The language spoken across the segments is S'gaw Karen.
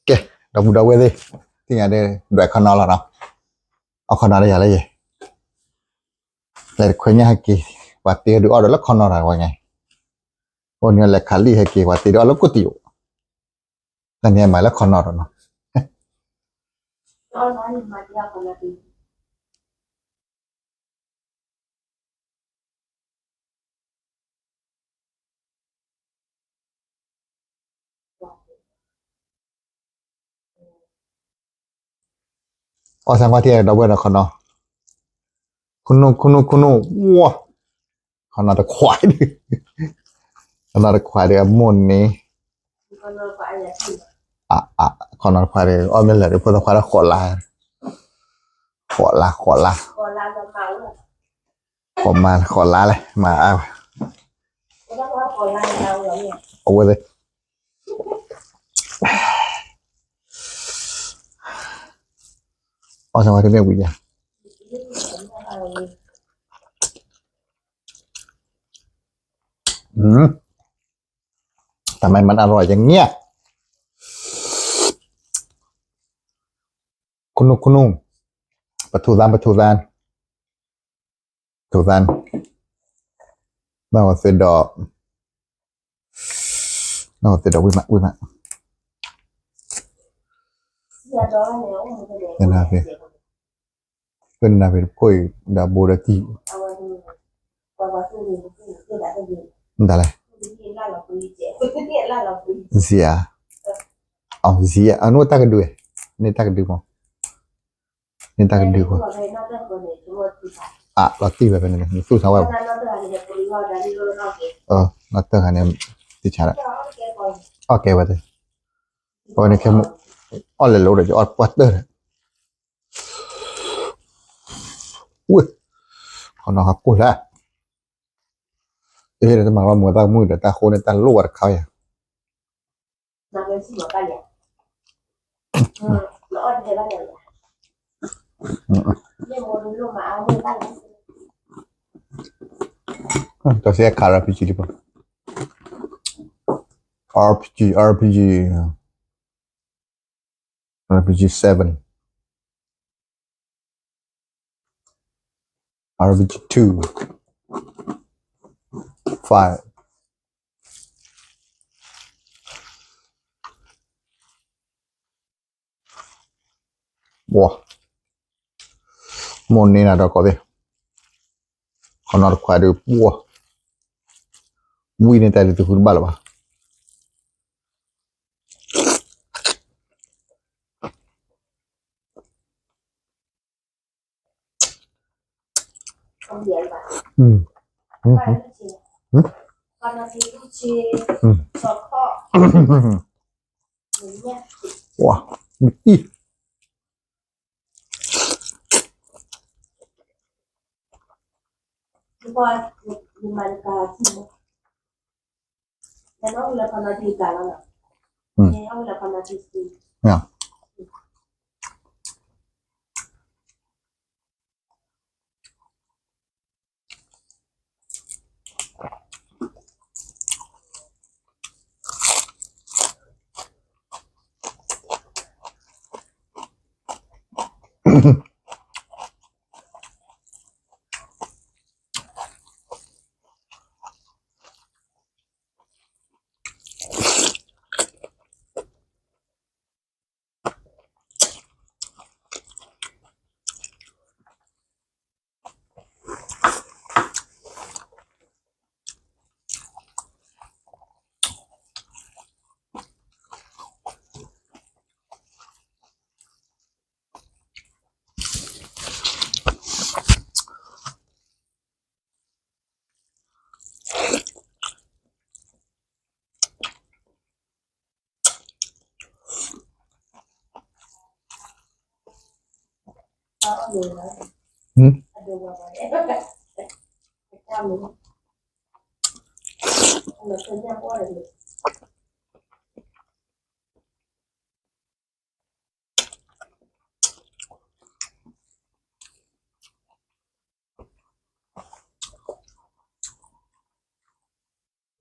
ကဲ, ဒီပုၢ်ဒီဝဲၢ်သ့ၣ်, သ့ၣ်ညါဒီး ဒွဲၣ်ခီနီလီၤနီၤ, အီၣ်ခီနီတယၤလၢယဲ, လဲၤတခွဲညၣ်ဟဲက့ၤ, ပှၤတ့ဒုးအီၣ်ဒီးလၢခီနီတဂၤဝဲညါ, အိၣ်န့ၣ်လဲၤခးလံာ်ဟဲက့ၤ ပှၤတ့ဒုးအီၣ်လၢကိၣ်တံာ်အိၣ်, တၢ်န့ၣ်မၤလၢခီနီဒီးနီၤ အီၣ်ဆၣ်ကွၢ်ထံဒီပုၢ်ဝဲၢ်ဒီးခီနီ, ခီနီ ခီနီ ခီနီ, ဝါ, ခီနီတခွါဒီး, ခီနီတခွါဒီးအမိၢ်န့ၣ်, ခီနီတခွါဒီး အီၣ်မ့ၢ်လၢာ်ဒီးဖိသၣ်ခွါဒီးဃိးလါ, ဃိးလါ ဃိးလါ, ဃိးမါ ဃိးလါလဲၣ် မၤအါ, အဝဲသ့ၣ် အီၣ်ဆၣ်ဝဲတမ့ၢ်ဝံၤယါ, ทำไมมันอร่อยอย่างเงี้ย คุณนุ่น คุณนุ่น ปลาทูซาน ปลาทูซาน ปลาทูซาน น่าจะเสร็จดอก น่าจะเสร็จดอก วิ่งมา วิ่งมา เดี๋ยวนะพี่ เพื่อนนะพี่ คุย ดาบูดาตี้ นั่นแหละ เสีย เอาเสีย เอา นู่นตากระดือ นี่ตากระดือมอ นี่ตากระดือ อ่ะ เราตี้ไปเป็นไง สู้สาว เออ เราเตอร์คันนี้ ติดชาร์จ โอเค ไปเลย เพราะว่าในแค่ ออดเลย โหลด จะออด ปอตเตอร์ อุ้ย ขอนอนครับ กูดแล้ว เอ้ย เดี๋ยวจะมาว่า มือตั้งมือ เดี๋ยวตาโคเนี่ย ตาโลดเขาอย่าง อืม ตัวเสียขาด อาร์พีจี หรือเปล่า อาร์พีจี อาร์พีจี อาร์พีจี เซเว่น อาร์พีจี ทู ไฟว์ ဝါ မိၢ်န့ၢ်နၤဒီးကီးသ့ၣ် ခီနီတခွါဒီး ဝါ ဝံန့ၣ်တၢ်ဒုးတဃုတဘၣ်လၢၤဘၣ် อืม อืม อืม อืม ว้า อี อืม เนี่ย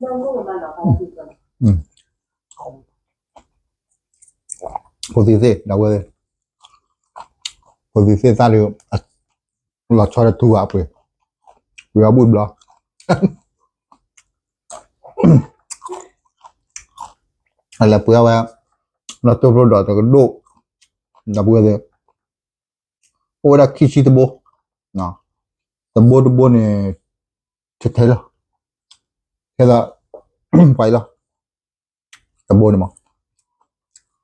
ဖိသံၣ်သ့ၣ် ဒီပုၢ်ဝဲၢ်သ့ၣ်, ဖိသံၣ်သ့ၣ်သၣ်ဒီး လီၤဆီတထူဘၣ်အပှ့ၤ, ပှ့ၤအီၣ်ဘုၣ်ဘျီ, အလဲၤပှ့ၤအီၣ်ဝဲ လီၤတိၢ်ဖျိဒီးတကဒိၣ်, ဒီပုၢ်ဝဲၢ်သ့ၣ်, အိၣ်ဝဲဒၣ်ခံဆံတဘိ, တဘိတဘိန့ၣ် ထဲထဲလီၤ, ထဲဒီး ပှၤအံၤလီၤ, တဘိန့ၣ်မး,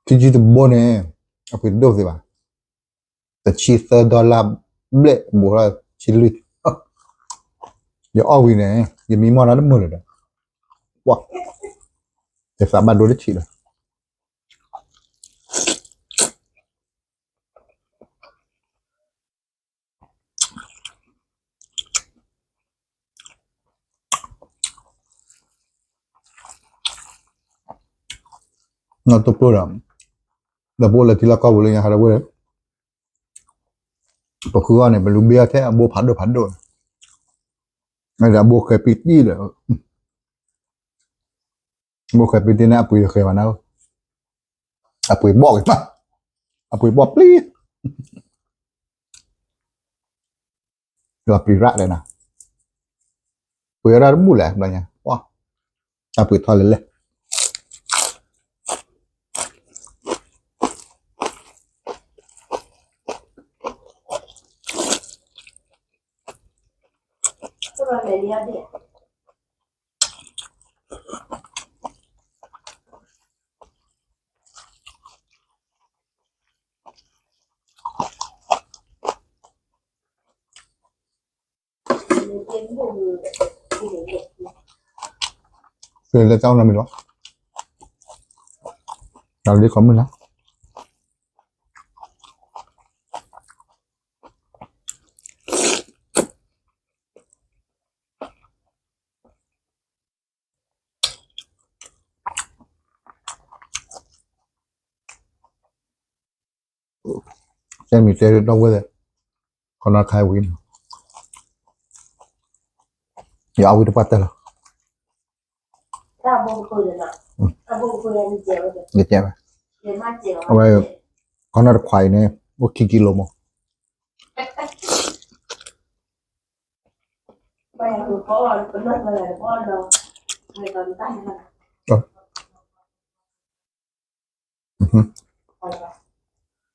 ခံဆံတဘိန့ၣ် အပှ့ၤတဒိၣ်သ့ဘၣ်, တဆံသၢ dollar ဘျဲၣ်ဘူးထီၣ်ဆံလွံၢ်, ယအီၣ်ဝံၤန့ၣ် ယမံမီၢ်တၢ်တမုာ်လၢၤဒီး, ပှၤ, ယသးဘၣ်ဒိတဆံးလီၤ. နီၢ်တိၢ်ဖျိဒီး, ဒီပုၢ်ဝဲၢ်လၢထံလီၢ်ကီၢ်ပူၤလၢညါဟးဒီပုၢ်ဝဲၢ်, ပဃုအီၣ်န့ၣ် ပလူၤဘ့အီၣ်ထဲအဘိဖးဒိၣ်ဖးဒိၣ်, မ့ၢ်ဒီးအဘိဃဲၤပံတံၢ်ဒီး, အဘိဃဲၤပံတံၢ်န့ၣ် အပှ့ၤတဃဲၤဘၣ်နၤ, အပှ့ၤဘီၣ်ဂ့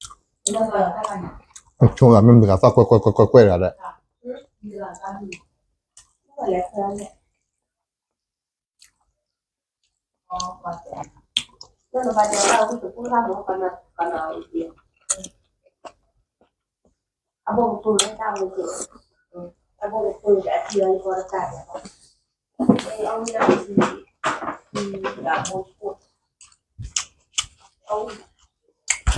ၤ, အပှ့ၤဘီၣ်ပျံၤ လီၤပျံၤရၣ်လဲၣ်နၤ, ပှ့ၤရၣ်တဘူၣ်လဲၣ် ဘျီညါ, တၢ်ပှ့ၤထီၣ်လဲၣ်လဲၣ်. လဲၤတၢ်အိၣ်နီတမံၤလီၤ, တၢ်လၢခီမုၢ်နၤ တဲမံၤတဲဒီပုၢ်ဝဲၢ်, ခီနီၢ်ခါဝံၤ, ယအီၣ်ဝံၤတပှၢ်တၢၢ်လီၤ, ယကဲဝဲ, အဝဲ, ခီနီၢ်တခွးအံၤန့ၣ် အိၣ်ခံကံလိမး ဆိမ့ၢ်ဂၤသီၣ်ကွဲၢ်ကွဲၢ်ကွဲၢ်ကွဲၢ်ဒ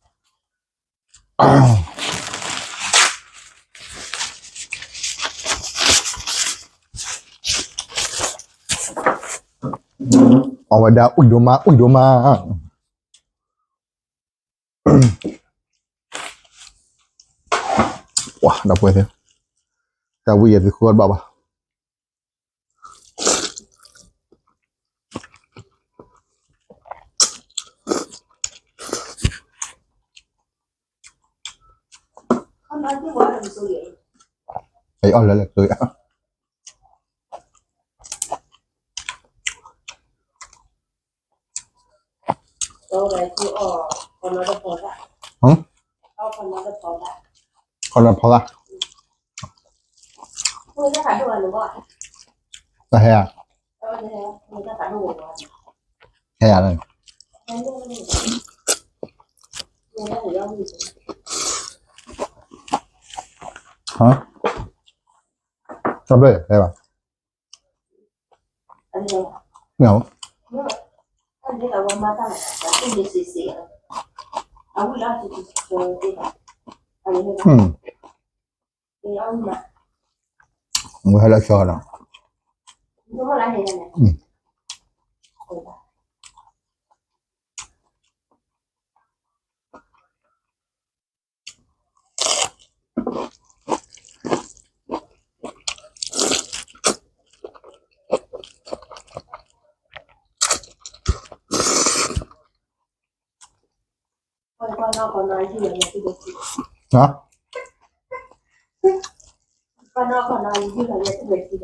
ၣ်လဲၣ်. Awada udoma udoma. Wa, dapwe te. Tawi ya dikhuwat baba. Ay, oh, lala, tuloy. Hmm? Kau na pala. Tahe ya. Tahe ya. Hah? Sabi, tahe ba. No. Hmm. Ngwe hala shara. Hmm. ဟါ တၢ်ဝံၤတဘၣ်ဘၣ်. ကီခီၣ် ကီခီၣ် ကီခီၣ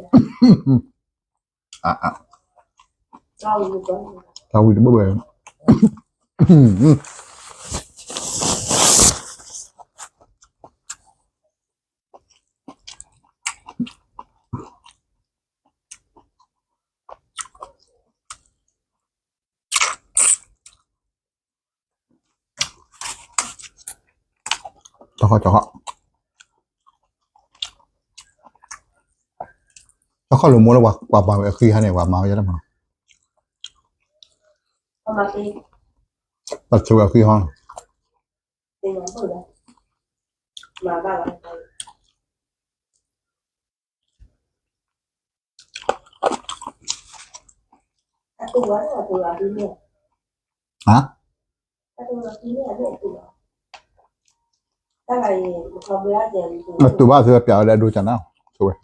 ်လိာ်မိၢ်လၢပှၤမၤဝဲအဃံဟါန့ၣ် ပှၤမၤဝဲယဲၢ်တၢ်မၤ, ပှၤဆိဝဲအဃံဟါန့ၣ် ဟါ အတူၢ်ဘၣ်သုဝဲပျးဝဲလၢအဒိကနၣ် ဆိဝဲ.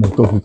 မ့ၢ်တိၢ်သံသိး ပ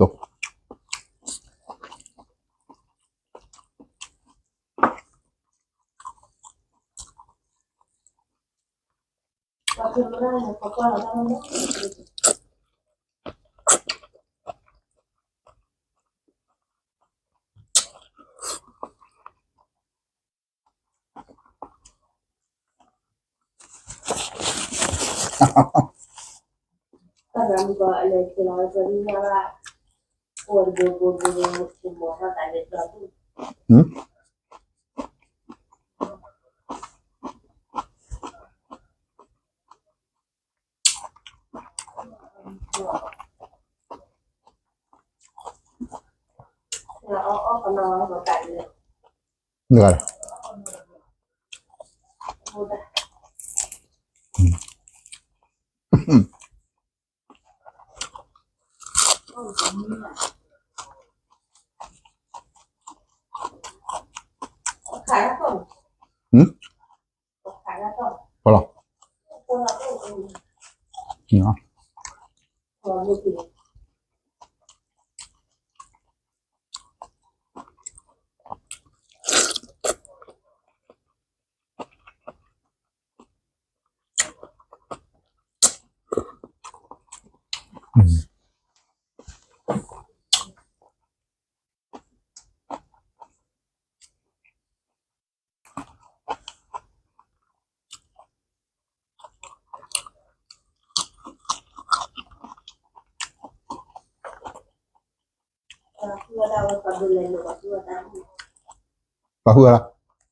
ှၤဃုအီၤလီၤ.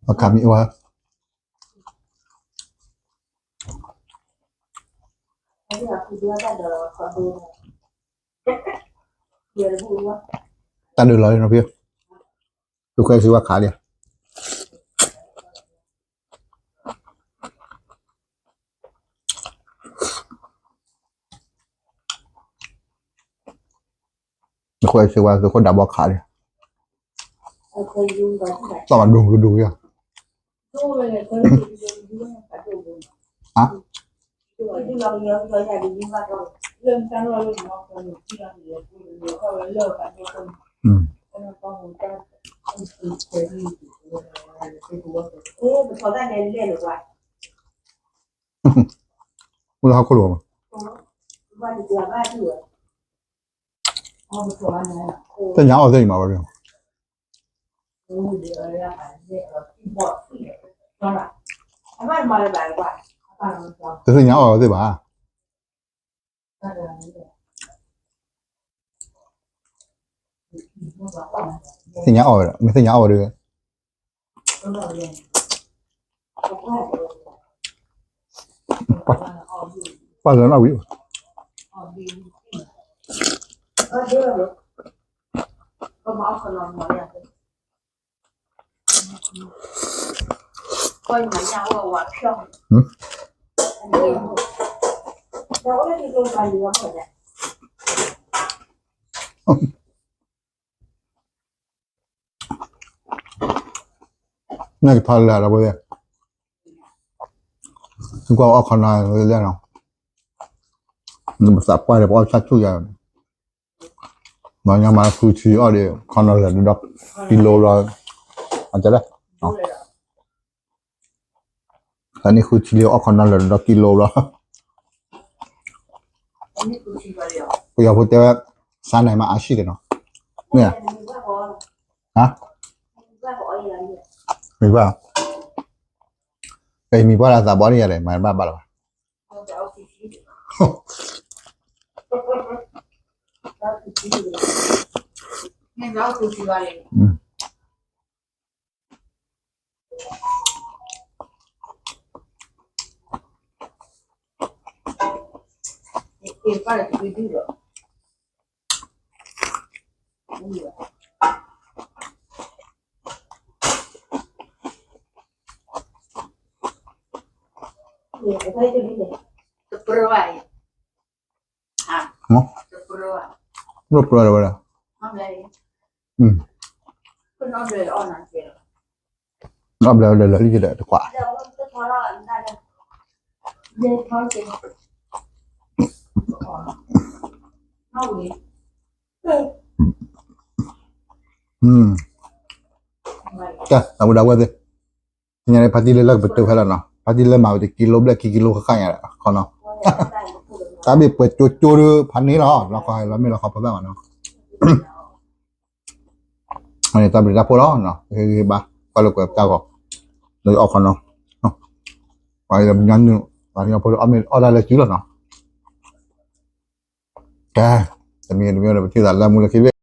အခါမံၤဝဲ တၢ်ဒုးလီၤလံနီၤဖံ, သုးခွဲးစံးဝဲခးလံ. သုးခွဲးစံးဝဲ သုးခိၣ်ဒးဘီခးလံ, တၢ်မၤဒူဒူဒူယၤ, အါ, အိၣ်လၢဟီၣ်ခိၣ်လိၤဘၣ်, သ့ၣ်ညါအီၣ်သ့ၣ်မးဝဲ, တသ့ၣ်ညါအီၣ်သ့ၣ်ဘၣ်. သ့ၣ်ညါအီၣ်ဝဲဒီး မ့ၢ်သ့ၣ်ညါအီၣ်ဝဲဒီး ပာ်လီၤနီၣ်ဝံၤ, န့ၣ်ကထီၣ်လၢ်ဒီးဝဲ, ကွၢ်အီၣ်ခီနီၤလၢ်နီၤ, ပသးပှၢ်ဒီးပအီၣ်ဆၣ်ဆူၣ်ယၤ, မၤညီမၤဃုဆံအီၣ်ဒီး ခီနီၤလၢာ်ဒီး ကံလိဘျီ, အတဲလၢ သးနံၣ်ဃုဆံလံ အီၣ်ခီနီၤလၢာ်ဒီးကံလိဘျီ, ပယီၤဖိတဲဝဲ စားနိုင်မှအရှိတယ်နော်, မ့ၢ်ဧါ, ဟါ, မ့ၢ်ဘၣ်, ပမံၤပှၢ်လၢသးဘီန့ၣ်ယၤဒီး မၤတဘၣ်ဘၣ်လၢၤဘၣ်. တပရၢဝဲ, တပရၢဝဲဒၣ်, အဘျဲၣ်ဝဲဒၣ်လၢလံကဒီးတကွၢ်, ကဲ အဝဲဒၣ်ဝဲသ့ၣ် သ့ၣ်ညါန့ၣ်ဖါတံၢ်လၢလၢကပတုာ်ဖဲလီၤနီၤ, ဖါတံၢ်လၢမၤဝဲတကံလိဘျဲၣ်ခံကံလိဃၣ်ဃၣ်ညါဒီးခီနီၤ, တၢ်ဘ့ၣ်ပှဲၤကၠိကၠိဒီးဖးန့ၣ်လီၤ, လီၤခီလီၤမ့ၢ်လီၤခီဖိသၣ်မးနီၤ, တၢ်ဘျုးတၢ်ဖှိၣ်လီၤ, ဂ့ၤဂ့ၤဘၣ်, ကွၢ်လိာ်ကွဲပတၢ်ဂီၤ, လၢအီၣ်ခီနီၤ, ပှၤကညီနုာ်, ပှၤကညီဖိအီၣ်မ့ၢ်အီၣ်တၢ်လၢစုလီၤနီၤ, ကဲ, တမံၤတမံၤဒီးပထံၣ်သးလၢမူလၢခံဘ့ၣ်